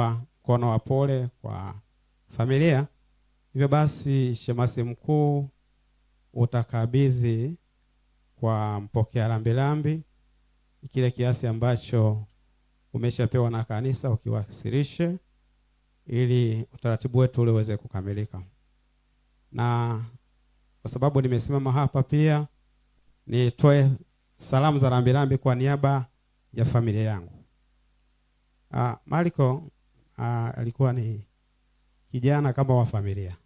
Mkono wa pole kwa familia. Hivyo basi, shemasi mkuu utakabidhi kwa mpokea rambirambi kile kiasi ambacho umeshapewa na kanisa, ukiwasilishe ili utaratibu wetu ule uweze kukamilika. Na kwa sababu nimesimama hapa pia nitoe salamu za rambirambi kwa niaba ya familia yangu. Mariko alikuwa ni kijana kama wa familia,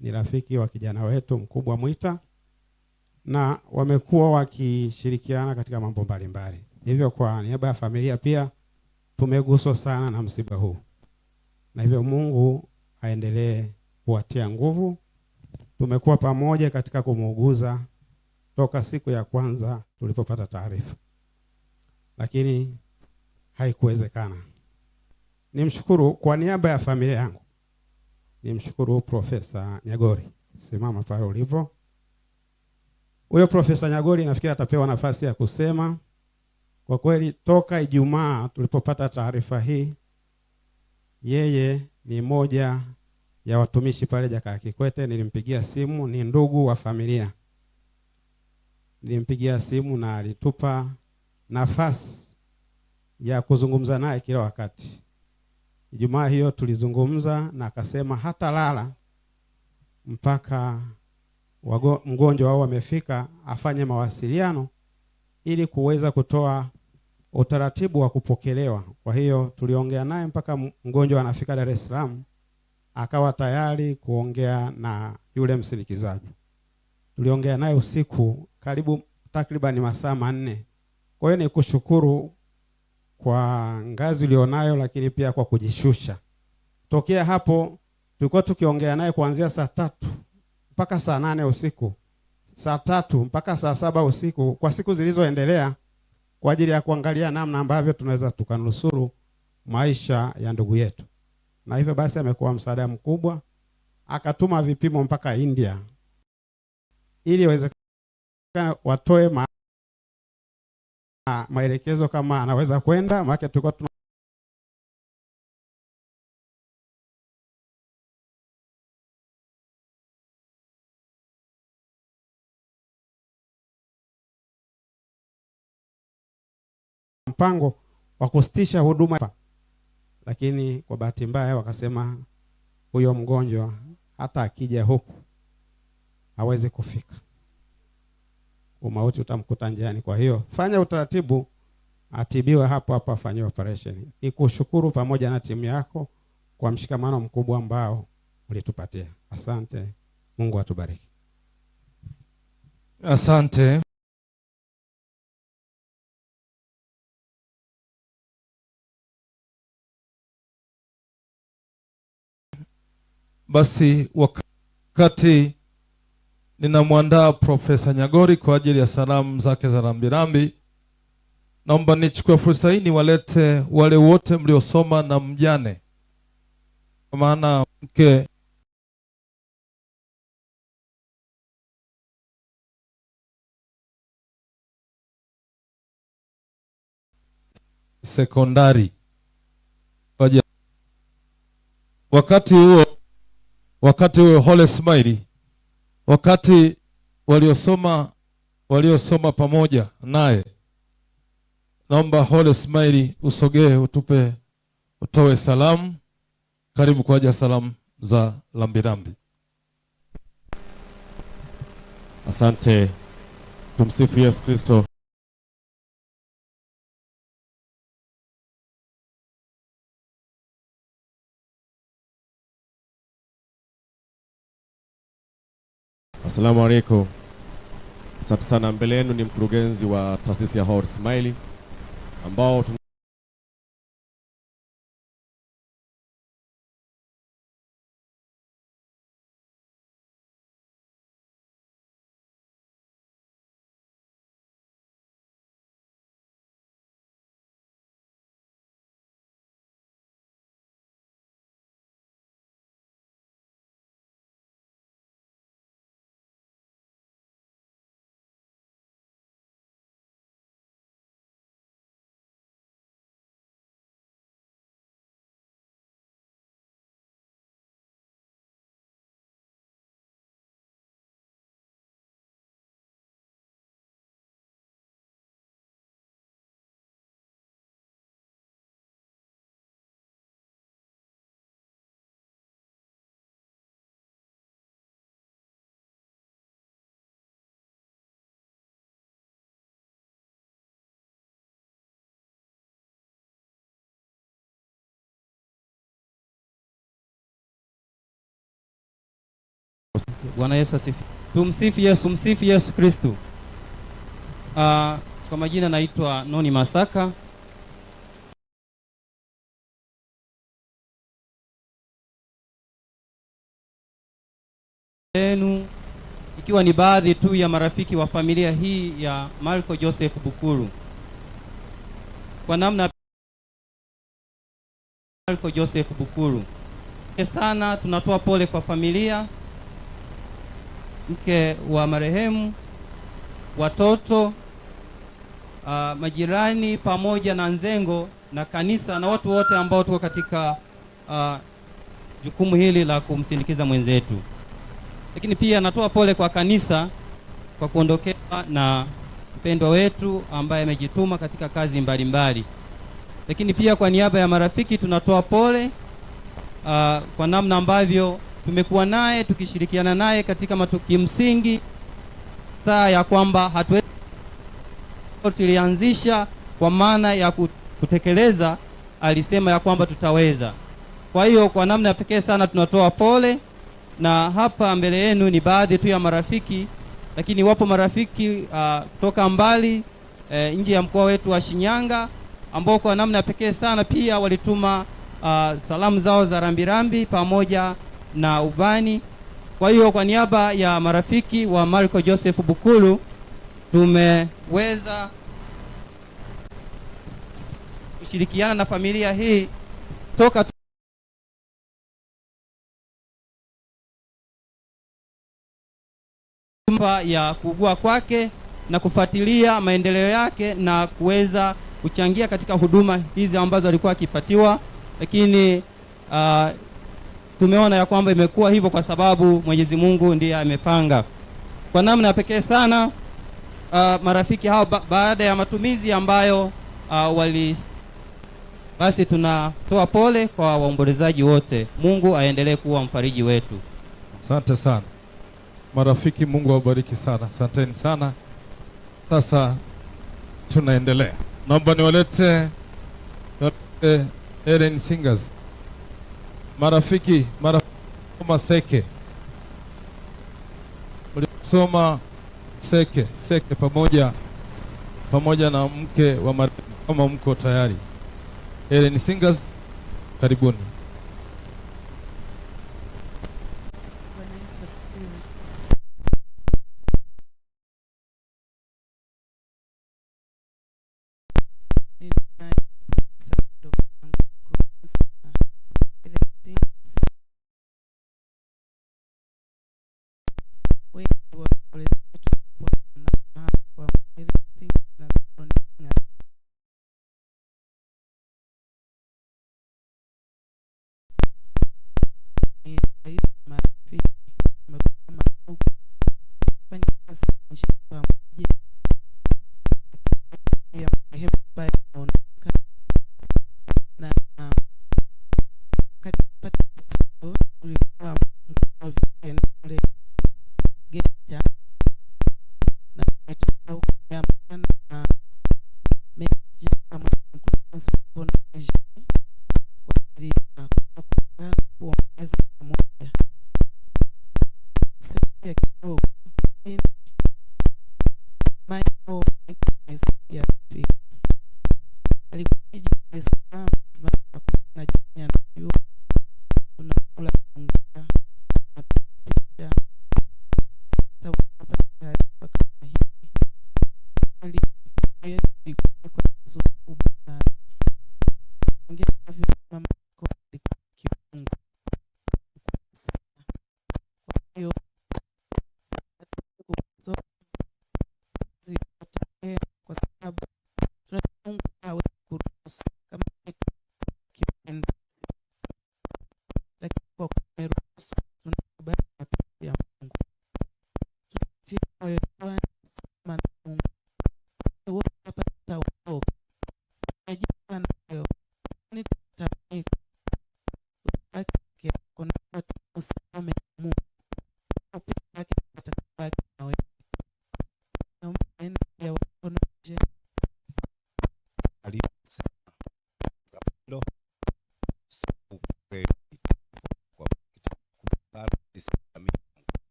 ni rafiki wa kijana wetu mkubwa Mwita, na wamekuwa wakishirikiana katika mambo mbalimbali. Hivyo kwa niaba ya familia pia tumeguswa sana na msiba huu, na hivyo Mungu aendelee kuwatia nguvu. Tumekuwa pamoja katika kumuuguza toka siku ya kwanza tulipopata taarifa, lakini haikuwezekana. Nimshukuru kwa niaba ya familia yangu, nimshukuru Profesa Nyagori. Simama pale ulipo. Huyo Profesa Nyagori nafikiri atapewa nafasi ya kusema. Kwa kweli toka Ijumaa tulipopata taarifa hii, yeye ni moja ya watumishi pale Jakaya Kikwete. Nilimpigia simu, ni ndugu wa familia. Nilimpigia simu na alitupa nafasi ya kuzungumza naye kila wakati. Ijumaa hiyo tulizungumza na akasema hata lala mpaka mgonjwa wao amefika, afanye mawasiliano ili kuweza kutoa utaratibu wa kupokelewa. Kwa hiyo tuliongea naye mpaka mgonjwa anafika Dar es Salaam, akawa tayari kuongea na yule msindikizaji. Tuliongea naye usiku karibu takriban masaa 4. Kwa hiyo ni kushukuru kwa ngazi ulionayo, lakini pia kwa kujishusha. Tokea hapo tulikuwa tukiongea naye kuanzia saa 3 mpaka saa 8 usiku, saa 3 mpaka saa 7 usiku kwa siku zilizoendelea, kwa ajili ya kuangalia namna ambavyo tunaweza tukanusuru maisha ya ndugu yetu. Na hivyo basi amekuwa msaada mkubwa. Akatuma vipimo mpaka India ili iwezekane watoe maelekezo kama anaweza kwenda, maana tulikuwa tuna mpango wa kusitisha huduma, lakini kwa bahati mbaya wakasema huyo mgonjwa hata akija huku hawezi kufika, umauti utamkuta njiani. Kwa hiyo fanya utaratibu atibiwe hapo hapo, afanyiwe operation. Nikushukuru pamoja na timu yako kwa mshikamano mkubwa ambao ulitupatia. Asante, Mungu atubariki. Asante. Basi wakati ninamwandaa Profesa Nyagori kwa ajili ya salamu zake za rambirambi, naomba nichukue fursa hii niwalete wale wote mliosoma na mjane, kwa maana mke sekondari. Wakati huo, wakati huo Holy Smile, wakati waliosoma pamoja naye, naomba Holy Smile usogee, utupe, utoe salamu. Karibu kwa ajili ya salamu za rambirambi. Asante. Tumsifu Yesu Kristo. Asalamu alaykum. Asante sana. Mbele yenu ni mkurugenzi wa taasisi ya Holy Smile ambao Bwana Yesu asifiwe. Tumsifu Yesu, msifu Yesu Kristo. Kwa majina naitwa Noni Masaka. Yenu ikiwa ni baadhi tu ya marafiki wa familia hii ya Marco Joseph Bukuru. Kwa namna Marco Joseph Bukuru sana tunatoa pole kwa familia, mke wa marehemu, watoto, majirani pamoja na Nzengo na kanisa na watu wote ambao tuko katika jukumu hili la kumsindikiza mwenzetu. Lakini pia natoa pole kwa kanisa kwa kuondokewa na mpendwa wetu ambaye amejituma katika kazi mbalimbali. Lakini pia kwa niaba ya marafiki tunatoa pole kwa namna ambavyo tumekuwa naye tukishirikiana naye katika matukio msingi saa ya kwamba hatuwezi tulianzisha kwa maana ya kutekeleza, alisema ya kwamba tutaweza. Kwa hiyo kwa namna ya pekee sana tunatoa pole, na hapa mbele yenu ni baadhi tu ya marafiki, lakini wapo marafiki kutoka mbali nje ya mkoa wetu wa Shinyanga ambao kwa namna ya pekee sana pia walituma salamu zao za rambirambi pamoja na ubani. Kwa hiyo kwa niaba ya marafiki wa Marco Joseph Bukuru tumeweza kushirikiana na familia hii toka ya kuugua kwake na kufuatilia maendeleo yake na kuweza kuchangia katika huduma hizi ambazo alikuwa akipatiwa, lakini tumeona ya kwamba imekuwa hivyo kwa sababu Mwenyezi Mungu ndiye amepanga. Kwa namna ya pekee sana marafiki hao baada ya matumizi ambayo wali, basi tunatoa pole kwa waombolezaji wote. Mungu aendelee kuwa mfariji wetu. Asante sana marafiki, Mungu awabariki sana, asanteni sana. Sasa tunaendelea, naomba niwalete Ellen Singers, marafiki Seke, mlisoma Seke Seke pamoja na mke wa marehemu, kama mko tayari. Ellen Singers, karibuni. Bwana Yesu asifiwe.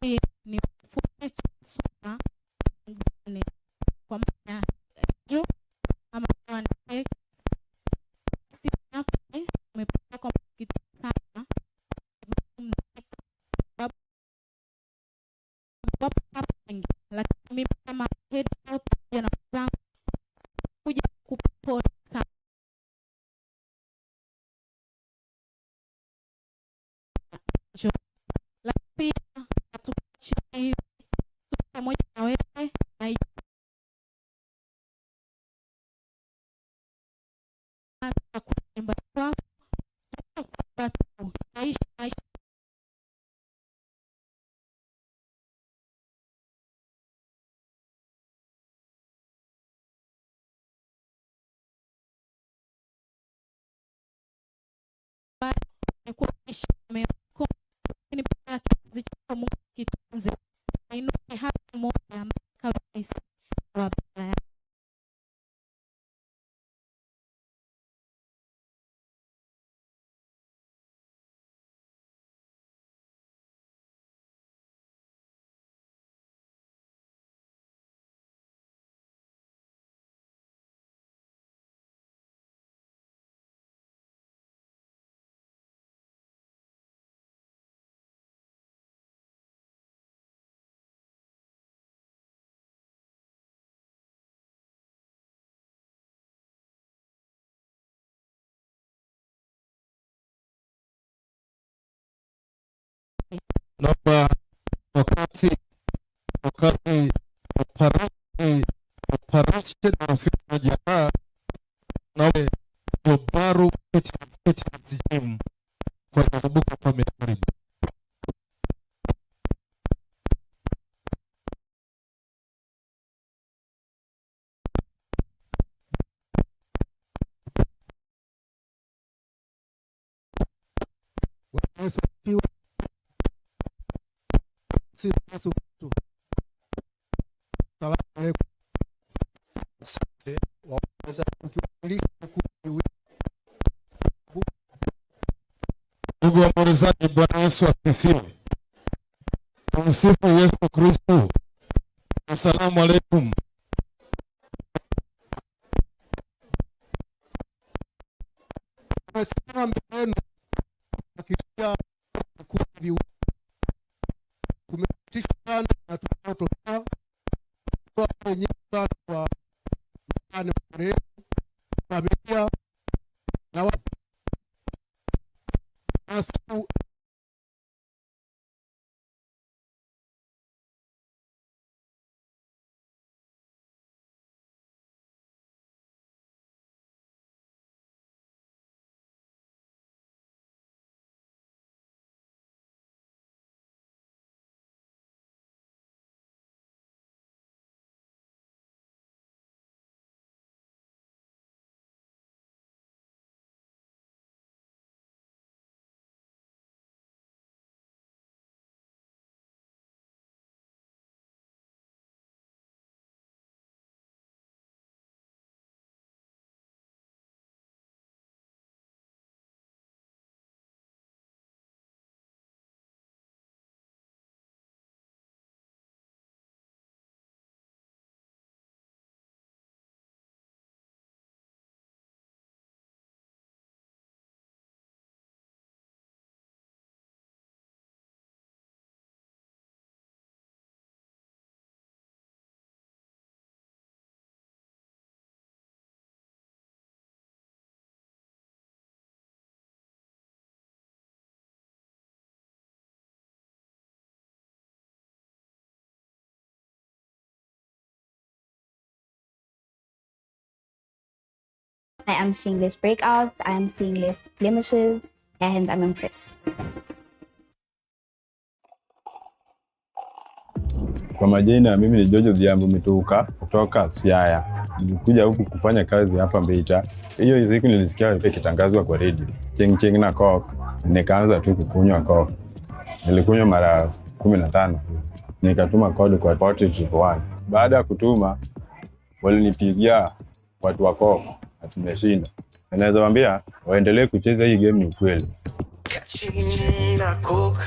Yeye ni mfupi sana, mjane kwa maana juu ama mwana si umepata kwa kitu sana wapo hapa wengi, lakini mimi kama head pamoja na wenzangu kuja kupona sana. Lakini pia hatukuachi hivi, tuko pamoja na wewe na nyumbani kwako, kwamba tunaishi maisha amekuwa maisha wako, lakini pia kizazi chako Mungu kitunze, ainuke hata mmoja mpaka rais wa baba yako. Naomba wakati operation rafiki najiandaa, naomba Jobaru Gym kwa sababu kwa karibu. Bwana Yesu asifiwe. Sifu Yesu Kristo. Salamu aleikum. Asante. Waweza Ndugu waombolezaji, Bwana Yesu asifiwe. Tumsifu Yesu Kristo. Asalamu aleikum. Tumesimama mbele yenu kuwakilisha vikundi kumepitishwa sana na tunatokea kwa nyingi sana kwa mjane wa marehemu, familia na watu na siku I am seeing less breakouts, I am seeing less blemishes, and I'm impressed. Kwa majina mimi ni Jojo Dhiambo Mituka kutoka Siaya. Nilikuja huku kufanya kazi hapa Mbita. Hiyo siku nilisikia ikitangazwa kwa redio cheng cheng na Coke, nikaanza tu kukunywa Coke. Nilikunywa mara 15, nikatuma code kwa 4111. Baada ya kutuma, walinipigia watu wa Coke na tumeshinda. Naweza waambia waendelee kucheza hii game, ni ukweli. Na Coke.